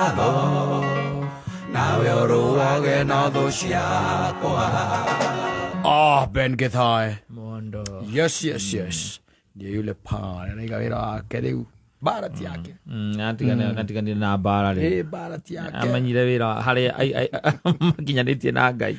Ngatho nawe ũrũage na thũ ciakwa. Ah, Ben Githae. Mondo. Yes. Ndiye yule pale anaiga wĩra wake rĩu. Mbara ti yake. Atiganire na mbara rĩ. Ĩ mbara ti yake. Amenyire wĩra harĩa makinyanĩtie na Ngai.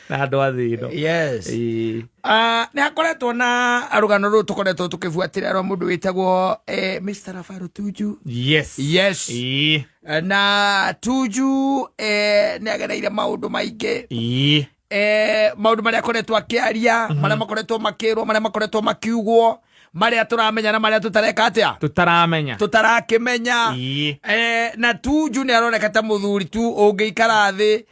Na andũ a thĩ ĩno. Yes. Ĩĩ. Ah, nĩ hakoretwo na rũgano rũrũ tũkoretwo tũkĩbuatĩrĩra rwa mũndũ wĩtagwo Mr. Rafael Tuju. Yes. Yes. Ĩĩ. Na Tuju nĩ agereire maũndũ maingĩ. Ĩĩ. Maũndũ marĩa akoretwo akĩaria, marĩa makoretwo makĩrwo, marĩa makoretwo makiugwo, marĩa tũramenya na marĩa tũtareka atĩa, Tũtaramenya. Tũtarakĩmenya. Ĩĩ. Na Tuju nĩ aroneka ta mũthuri tu ũngĩikara thĩ,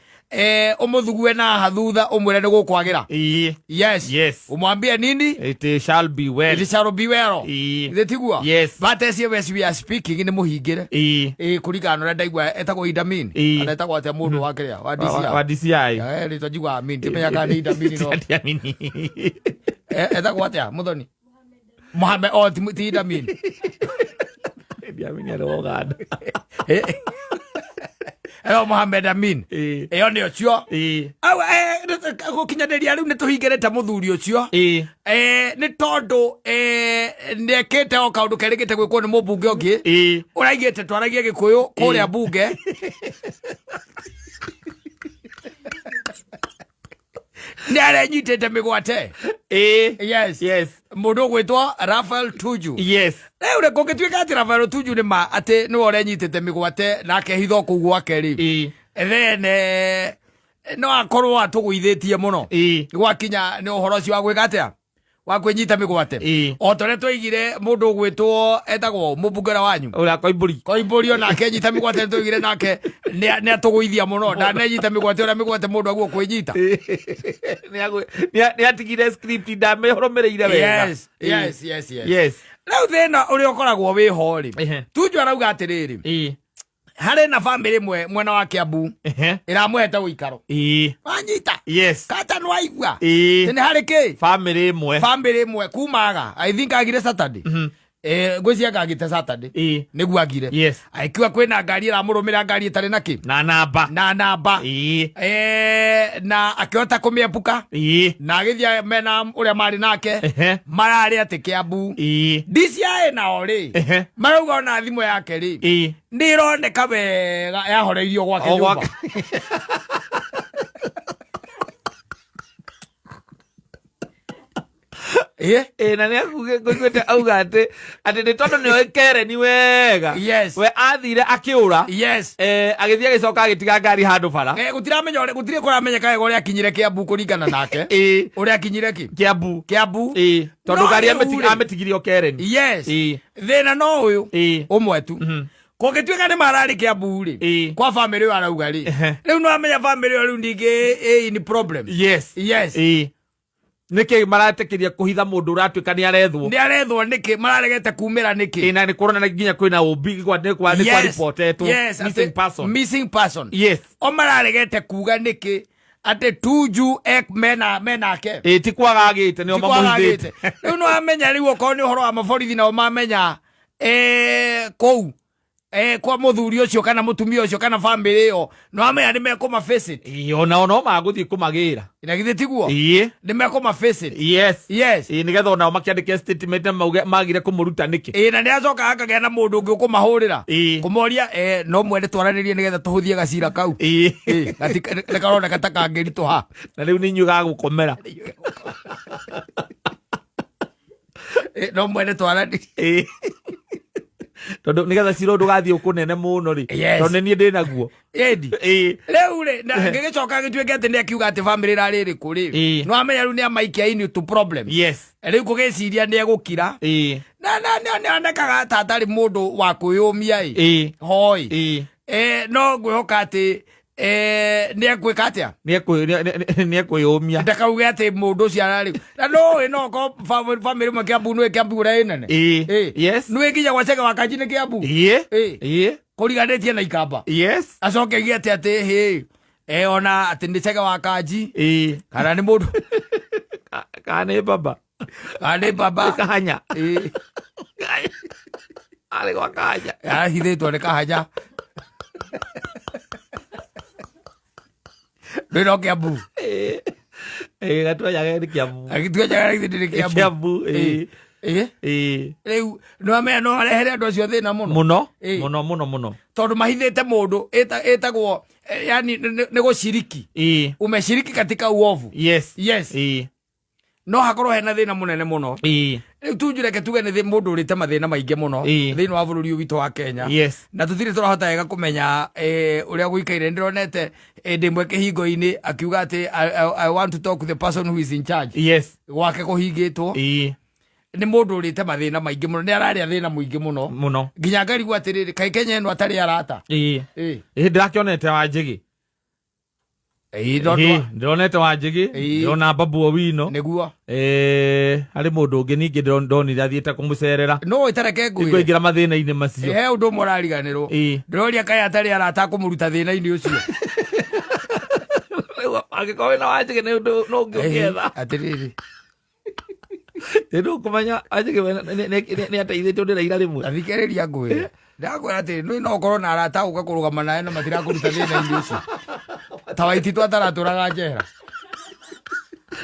ũmũthugue na haha thutha ũmwĩre nĩ gũkwagĩra. Ĩĩ. Yes. Yes. Umwambie nini? It shall be well. It shall be well. Ĩĩ. Githĩ tiguo? Yes. But as we are speaking nĩ mũhingĩre. Ĩĩ. Ĩĩ, kũringana na ũrĩa ndaigua etagwo Idamin. Ĩĩ. Kana etagwo atĩa mũndũ wa kĩrĩa wa DCI? Wa DCI. Rĩtwa njiguaga Amin, ndimenya kana nĩ Idamin no. Ti Amini. Etagwo atĩa Muthoni? Mohamed, oh, ti Idamin. Idi Amin arĩ wa Uganda. Ĩyo Mohamed Amin. Ĩĩ. Ĩyo nĩ ũcio. Ĩĩ. Au, gũkinyanĩria rĩu nĩ tũhingĩrĩte mũthuri ũcio. Ĩĩ. Nĩ tondũ nĩekĩte o kaũndũ kerĩgĩte gwĩkwo nĩ mũmbunge ũngĩ Ĩĩ. ũraigĩte twaragie Gĩkũyũ kũrĩa mbunge. Nĩ arenyitĩte mĩgwate. Ĩĩ. Yes. Yes. Mũndũ ũgwĩtwo Rafael Tuju. Yes. Rĩu rĩ, kũngĩtuĩka atĩ Rafael Tuju nĩ ma atĩ nĩwe ũrenyitĩte mĩgwate na akehitha o kũu gwake rĩ, Ĩĩ. then no akorwo atũgũithĩtie mũno. Ĩĩ. Gwakinya nĩ ũhoro ũcio wa gwĩka atĩa, wa kwĩnyita mĩgwate. Ĩĩ. O ta ũrĩa twaigire mũndũ ũgwĩtwo etagwo mũmbunge ũrĩa wanyu Ũrĩa Koimbũri. Koimbũri, onake enyita mĩgwate, nĩ twaigire nake nĩ atũgũithia mũno, ndananyita mĩgwate ũrĩa mĩgwate mũndũ aguo kwĩnyita. Nĩ atigire script ndamĩrũmĩrĩire wega. Yes. Ĩĩ. Yes. Yes. Rĩu thĩna ũrĩa ũkoragwo wĩho rĩ, Ehe. Tuju arauga atĩrĩrĩ, Ĩĩ. harĩ na bamĩrĩ ĩmwe mwena wa Kiambu Ehe. ĩramũhete ũikaro. Ĩĩ. Wanyita? Yes. Kata nĩ waigua? Ĩĩ. Atĩ nĩ harĩ kĩ Bamĩrĩ ĩmwe. Bamĩrĩ ĩmwe kumaga, I think agire Saturday. Ngwĩciria agagĩte Saturday. Ĩĩ. Nĩguo agire. Yes. Akiuga kwĩna ngari ĩramũrũmĩra, ngari ĩtarĩ na kĩ Na namba. Na namba. Ĩĩ. Na akĩhota kũmĩepuka Ĩĩ. na agĩthiĩ mena ũrĩa marĩ nake. Ehe. Mararĩ atĩ Kiambu. Ĩĩ. DCI nao rĩ, Ehe. marauga ona thimũ yake rĩ, Ĩĩ. nĩ ĩroneka wega yahoreirio gwake O nyũmba. gwake. Ĩ? Ĩĩ, na nĩ ngũiguĩte auga atĩ nĩ tondũ nĩ oĩ Kereni wega. Yes. We athire akĩũra. Yes. Agĩthiĩ agĩcoka agĩtiga ngari handũ bara. Gũtiramenya ũrĩa, gũtirĩ kũramenyeka wega ũrĩa akinyire Kiambu kũringana nake. Ĩĩ. Ũrĩa akinyire kĩ? Kiambu. Kiambu. Ĩĩ. Tondũ No ngari rĩu rĩ. amĩtigirie o Kereni. Yes. Ĩĩ. Thĩna no ũyũ Ĩĩ. ũmwe tu. Kũngĩtuĩka nĩ mararĩ Kiambu rĩ, Ĩĩ. kwa bamĩrĩ ĩyo arauga rĩ, Ehe. rĩu no amenya bamĩrĩ ĩyo rĩu ningĩ ĩ in problem. Yes. Yes. Ĩĩ. Nĩkĩ maretĩkĩria kũhitha mũndũ ũratuĩka nĩ arethwo? Nĩ arethwo nĩkĩ? Mararegete kumĩra nĩkĩ? Ĩĩ, na nĩ kũronana nginya kwĩna ũmbi nĩ kwa reportetwo missing person. Missing person. Yes. O mararegete kuga nĩkĩ atĩ Tuju menake? Ĩĩ, ti kwaga agĩte, nĩo mamũhithĩte. Rĩu no amenya rĩu okorwo nĩ ũhoro wa maborithi nao mamenya kũu kwa mũthuri ũcio kana mũtumia ũcio kana bamĩrĩ ĩyo, no amenya nĩ mekũma face it. Ĩĩ, onao no magũthiĩ kũmagĩra. Na githĩ tiguo? Ĩĩ. Nĩ mekũma face it. Yes. Yes. Ĩĩ, nĩgetha onao makĩandĩke statement na mauge magire kũmũruta nĩkĩ. Ĩĩ, na nĩ acoka akagĩa na mũndũ ũngĩ ũkũmahũrĩra Ĩĩ. kũmoria, no mwende twaranĩrie nĩgetha tũhũthie gacira kau. Ĩĩ. Ĩĩ, nĩ karoneka ta kangĩritũha. Na rĩu nĩ inyuĩ gagũkomera. No mwende twaranĩrie. Ĩĩ. Tondũ nĩgetha cira ũyũ ndũgathiĩ kũnene mũno rĩ. Yes. Tondũ nĩ niĩ ndĩ naguo. Ĩndi. Ĩĩ. Rĩu rĩ, na gĩgĩcoka gĩtuĩke atĩ nĩ akiuga atĩ bamĩrĩ ĩrarĩ ĩrĩkũ rĩ, Ĩĩ. no amenya rĩu nĩ amaikia into problems. Yes. Rĩu kũgĩciria nĩ egũkira Ĩĩ. na nĩ onekaga ta atarĩ mũndũ wa kwĩyũmia ĩ. Ĩĩ. Hoi. Ĩĩ. No ngwĩhoka atĩ nĩ egwĩka atĩa? Nĩ ekwĩyũmia. Ndakauge atĩ mũndũ ũcio ararĩ na no ĩ no ko bamĩrĩ ĩmwe Kiambu nĩ Kiambu ũrĩa ĩ nene. Ĩĩ. Ĩĩ. Yes. Nĩ nginya gwa Chege wa Kanji nĩ Kiambu. Ĩĩ. Ĩĩ. Ĩĩ. Kũriganĩtie na Ikamba. Yes. Acoke oige atĩ hĩ, ona atĩ nĩ Chege wa Kanji Ĩĩ. kana nĩ mũndũ Kana nĩ baba. Kana nĩ baba. Kahanya. Ĩĩ. Arĩ gwa Kahanya. Arahithĩtwo nĩ Kahanya. Ndũĩ no Kĩambu. Ĩĩ, Gatuanyaga nĩ Kĩambu. Gatuanyaga githĩ ndĩrĩ Kĩambu. Kĩambu, ĩĩ. Ĩĩ. Ĩĩ. Rĩu nĩwamenya no arehere andũ acio thĩna mũno. Mũno. Ĩĩ. Mũno mũno mũno. Tondũ mahithĩte mũndũ ĩtagwo yani nĩ gũciriki. Ĩĩ. Umeshiriki katika uovu. Yes. Yes. Ĩĩ. No hakorwo hena thĩna mũnene mũno. Ĩĩ. Rĩu Tunju reke tuge nĩ mũndũ ũrĩte mathĩna maingĩ mũno Ĩĩ. thĩinĩ wa bũrũri ũyũ witũ wa Kenya. Yes. Na tũtirĩ tũrahota wega kũmenya ũrĩa gũikaire. Ndĩronete hĩndĩ ĩmwe kĩhingo-inĩ akiuga atĩ I want to talk to the person who is in charge. Yes. Gwake kũhingĩtwo. Ĩĩ. Nĩ mũndũ ũrĩte mathĩna maingĩ mũno, nĩ ararĩa thĩna mũingĩ mũno. Mũno. Nginya ngarigwo atĩrĩrĩ, kaĩ Kenya ĩno atarĩ arata? Ĩĩ. Ĩĩ. Ĩĩ, ndĩrakĩonete Wanjĩgĩ. Ĩĩ, tondũ Ĩĩ, ndĩronete Wanjĩgĩ, Ĩĩ. ndĩrona Babu Owino. Nĩguo. Harĩ mũndũ ũngĩ ningĩ ndonire athiĩte kũmũcerera. No ĩtareke ngwĩre. Ngũingĩra mathĩna-inĩ macio. He ũndũ ũmwe ũrariganĩrwo. Ĩĩ. Ndĩroria kaĩ atarĩ arata a kũmũruta thĩna-inĩ ũcio. Rĩu angĩkorwo wĩna Wanjĩgĩ nĩ ũndũ no ũngĩ ũngĩetha. Atĩrĩrĩ. Nĩ ndũkũmenya Wanjĩgĩ we nĩ ateithĩtio nĩ Raila rĩmwe. Thikĩrĩria ngwĩre. Ndakwĩra atĩrĩ, nĩ no ũkorwo na arata a gũka kũrũgama nawe na matirakũruta thĩna-inĩ ũcio. Ta Waititũ ataratũraga njera.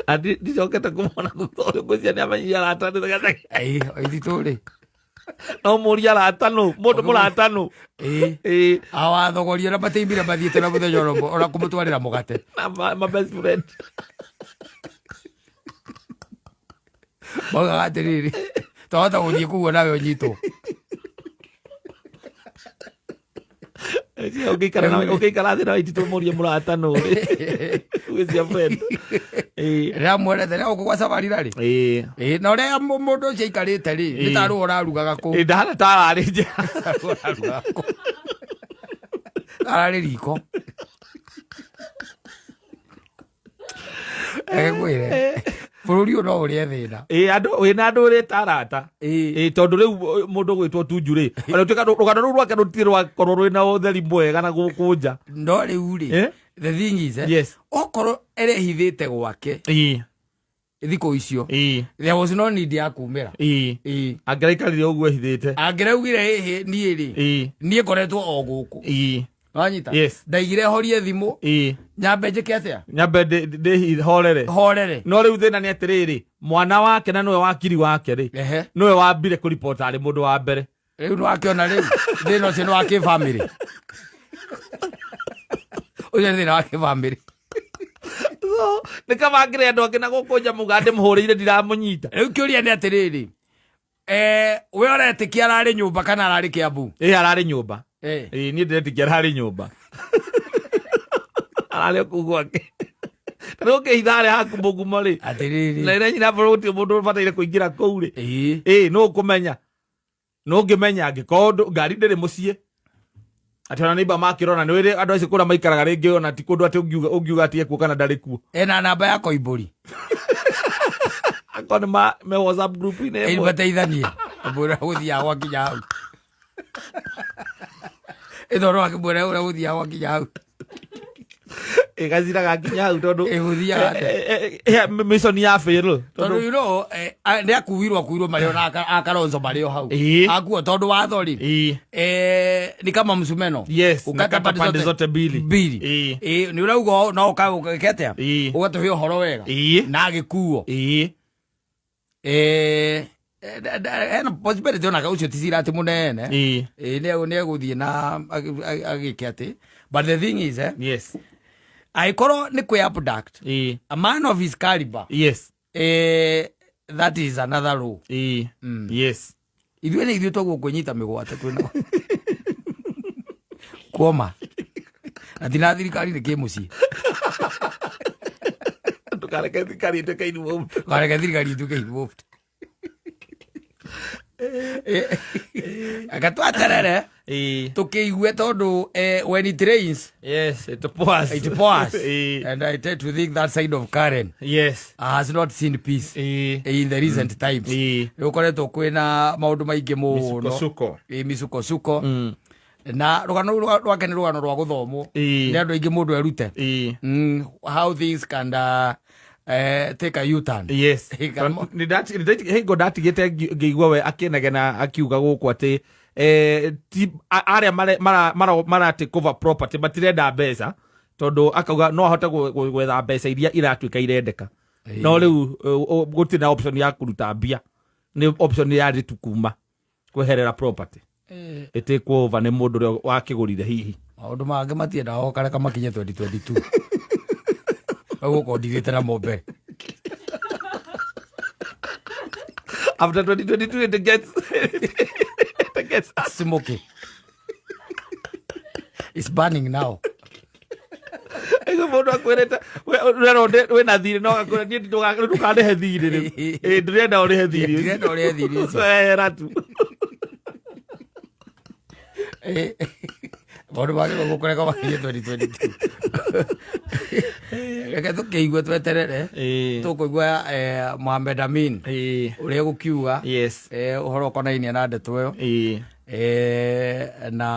Na ndicokete kũmona thutha ũyũ, ngwĩciria nĩ amenyire arata nĩ nĩgetha Ĩĩ, Waititũ rĩ. No mũrie arata nũ, mũndũ mũrata nũ. Ĩĩ. Ĩĩ. Awathogoria na matiaimire mathiĩte na mũthenya ona ũmwe, ona kũmũtwarĩra mũgate. Na ma best friend. Maugaga atĩrĩrĩ, twahota gũthiĩ kũu nawe ũnyitwo. Ũngĩikara thĩ na Waititũ mũrie mũrata nũ rĩ. Who is your friend? Ĩĩ. Ndĩramuonete na gũkũ gwa Safarira rĩ. Ĩĩ. Ĩĩ, na ũrĩa mũndũ ũcio aikarĩte rĩ, nĩ Ĩĩ. ta rũa ũrarugaga kũu. Ĩĩ, ndahana ta ararĩ nja. Tarũa ũrarugaga kũu. Ararĩ riko. Reke ngwĩre, bũrũri ũyũ no ũrĩe thĩna. Ĩĩ, andũ wĩna andũ ũrĩta arata. Ĩĩ. Ĩĩ, tondũ rĩu mũndũ ũgwĩtwo Tunju rĩ, ona gũtuĩka rũgano rũu rwake rũtirĩ rwakorwo rwĩna ũtheri mwega na gũkũ nja. No rĩu rĩ, Eh? the thing is, Yes. okorwo erehithĩte gwake Ĩĩ. thikũ icio, Ĩĩ. there was no need ya kumĩra. Ĩĩ. Ĩĩ. Angĩraikarire ũguo ehithĩte. Angĩraugire ĩhĩ niĩ rĩ, Ĩĩ. niĩ ngoretwo o gũkũ. Ĩĩ. Wanyita? Yes. Ndaigire horie thimũ, Ĩĩ. nyambe njĩke atĩa? Nyambe ndĩhorere. Horere. No rĩu thĩna nĩ atĩrĩrĩ, mwana wake na nĩwe wakiri wake rĩ, Ehe. nĩwe wambire kũripota arĩ mũndũ wa mbere. Rĩu nĩwakĩona rĩu thĩna ũcio nĩ wa kĩbamĩrĩ. Ũcio nĩ thĩna wa kĩbamĩrĩ. So, nĩ kaba ngĩre andũ angĩ na gũkũ nja muga ndĩmũhũrĩire ndiramũnyita. Rĩu kĩũria nĩ atĩrĩrĩ, we ũretĩkia ararĩ nyũmba kana ararĩ Kĩambu? Ĩĩ, ararĩ nyũmba. Ĩĩ, niĩ ndĩretĩkia ararĩ nyũmba. Ararĩ o kũu gwake. Ta rĩu ũkĩhitha harĩa haku mũgumo rĩ. Atĩrĩrĩ. Na ĩrĩa nyina bũrũri gũtirĩ mũndũ ũbataire kũingĩra kũu rĩ. Ĩĩ. Ĩĩ, nũ ũkũmenya? Nũ ũngĩmenya angĩkorwo ngari ndĩrĩ mũciĩ? Atĩ ona neighbor makĩrona, nĩ wĩrĩ andũ acio kũrĩa maikaraga rĩngĩ ona ti kũndũ atĩ ũngiuga atĩ ekuo kana ndarĩ kuo. Ena namba ya Koimbũri. Akorwo nĩ me WhatsApp group-inĩ Ĩĩ, ĩmwe. mateithanie. Mbũra gũthiaga gwakinya hau. Ĩtondũ akĩmwĩra ũrĩa gũthiaga gwakinya hau. Ĩ, gacira gakinya hau tondũ Ĩ, gũthiaga atĩa? Mission ya fail. Tondũ you know, nĩ akuirwo marĩ ona a Kalonzo marĩ o hau. Ĩĩ. Akuo tondũ watho rĩ. Ĩĩ. Ni kama msumeno. Yes, Ukata nakata pande pande zote mbili. Mbili. Ĩĩ. Ĩĩ, nĩ ũrauga no ũke atĩa? Ĩĩ. Ũgatũhe ũhoro wega. Ĩĩ. Na agĩkuo. Ĩĩ. Hena possibility ona ũcio ti cira atĩ mũnene. Ĩĩ. Ĩĩ, nĩ egũthiĩ na agĩke atĩ. But the thing is, Yes. angĩkorwo nĩ kwĩ abduct, Ĩĩ. a man of his caliber, Yes. that is another law. Ĩĩ. Yes. Ithuĩ nĩ ithuĩ twaguo kwĩnyita mĩgwate twĩna kuoma na tina thirikari nĩ kĩmũciĩ. Ndũkareke thirikari ĩtuĩke involved. Ndũkareke thirikari ĩtuĩke involved. Eka tweterere Ĩĩ. tũkĩigue tondũ when it rains Yes, it pours. it pours. Ĩĩ. And I tend to think that side of Karen Yes. has not seen peace Ĩĩ. in the recent times. Ĩĩ. Nĩ gũkoretwo kwĩna maũndũ maingĩ mũno. Misukosuko. Ĩĩ, misukosuko. Na rũgano rũu rwake nĩ rũgano rwa gũthomwo Ĩĩ. nĩ andũ aingĩ mũndũ erute Ĩĩ. How things can take a U-turn. Yes. Ĩĩ, kana Hingo ndatigĩte ngĩigua we akĩnegena akiuga gũkũ atĩ Ti arĩa mara take over property matirenda mbeca, tondũ akauga no ahote gwetha mbeca iria iratuĩka irendeka, no rĩu gũtirĩ na option ya kũruta mbia, nĩ option yarĩ tu kuma kweherera property ĩtĩkwo over nĩ mũndũ ũrĩa wakĩgũrire hihi. Maũndũ mangĩ matiendaga ũkareka makinye 2022, ũgũkorwo ndirĩte namo mbere. After 2022 it gets Smoky. It's burning now. Ĩgo mũndũ akwĩrĩte ũrera wĩna thirĩ, no akwĩra niĩ ndũkanĩhe thirĩ rĩu. Ĩ, ndĩrenda ũrĩhe thirĩ. Ndĩrenda ũrĩhe thirĩ ũcio. Ehera tu. Maũndũ mangĩ gũkũreka makinye 2022, reke tũkĩigue, tweterere. Tũkũigua Mohamed Amin ũrĩa gũkiuga ũhoro ũkonainie na ndeto ĩyo. Na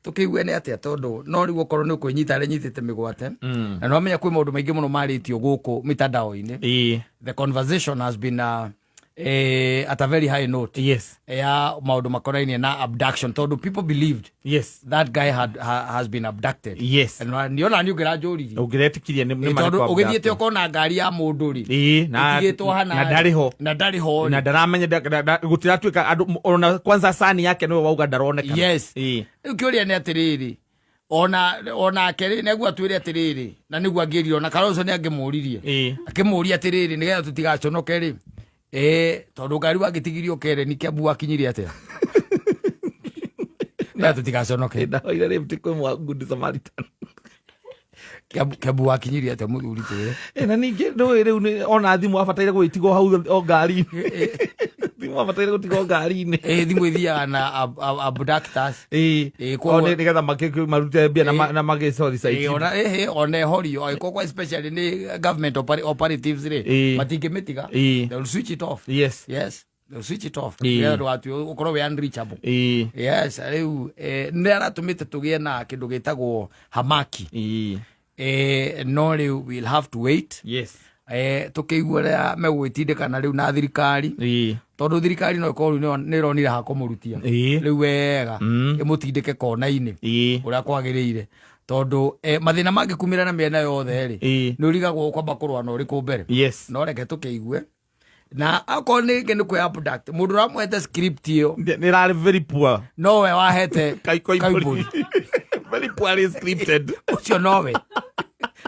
tũkĩigue nĩ atĩa, tondũ no rĩu okorwo nĩ ũkwĩnyita arĩa nyitĩte mĩgwate, na nĩwamenya kwĩ maũndũ maingĩ mũno marĩtio gũkũ mitandao-inĩ. The conversation has been at a very high note ya maũndũ makonainie na abduction, tondũ people believed that guy has been abducted. Na niona nĩ ũngĩranjũririe. Ũngĩretĩkirie nĩ tondũ marĩkũ. Ũgĩthiĩte ũkona ngari ya mũndũ rĩ, ĩtigĩtwo hana na ndarĩ ho. Na ndarĩ ho na rĩ. Ndaramenya gũtiratuĩka andũ ona kwanza sani yake nĩwe wauga ndaronekana. Rĩu kĩũria nĩ atĩrĩrĩ, ona onake rĩ, nĩguo atwĩre atĩrĩrĩ, na nĩguo angĩrire, ona Kalonzo nĩ angĩmũririe, akĩmũria atĩrĩrĩ, nĩgetha tũtigaconoke rĩ, tondũ ngari wangĩtigirio Karen Kiambu wakinyire atĩa, nĩgetha tũtigaconoke. Ndahoire lift kwĩ good Samaritan. Kiambu wakinyirie atĩa, mũthuri, twĩre. Na ningĩ ndũĩ rĩu ona thimũ abataire gũgĩtigwo hau o ngari-inĩ, thimũ abataire gũtigwo ngari-inĩ. Thimũ ithiaga na abductors. Nĩgetha marute mbia na magĩcothi. Ona ona ehorio angĩkorwo kwa especially nĩ government operatives rĩ, matingĩmĩtiga. They will switch it off. Yes, they'll switch it off nĩgetha ndũgatue ũkorwo wĩ unreachable. Yes, rĩu nĩ aratũmĩte tũgĩe na kĩndũ gĩtagwo hamaki. No rĩu we'll have to wait tũkĩigua ũrĩa megũgĩtindĩkana rĩu na thirikari, tondũ thirikari no ĩkorwo rĩu nĩ ĩronire ha kũmũrutia rĩu wega, ĩmũtindĩke kona-inĩ ũrĩa kwagĩrĩire, tondũ mathĩna mangĩkumĩra na mĩena yothe rĩ, nĩ ũrigagwo ũkwamba kũrũa na ũrĩkũ mbere. No reke tũkĩigue, na akorwo nĩ rĩngĩ nĩ kwĩ abduct mũndũ ũramũhete script ĩyo. Nĩ rarĩ very poor. Nowe wahete. Koimbũri. Koimbũri. Very poorly scripted. Ũcio nowe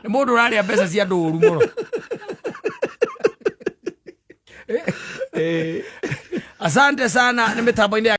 nĩ mũndũ ũrarĩa mbeca cia andũ ũru mũno. Asante sana nĩ mĩtambo-inĩ ya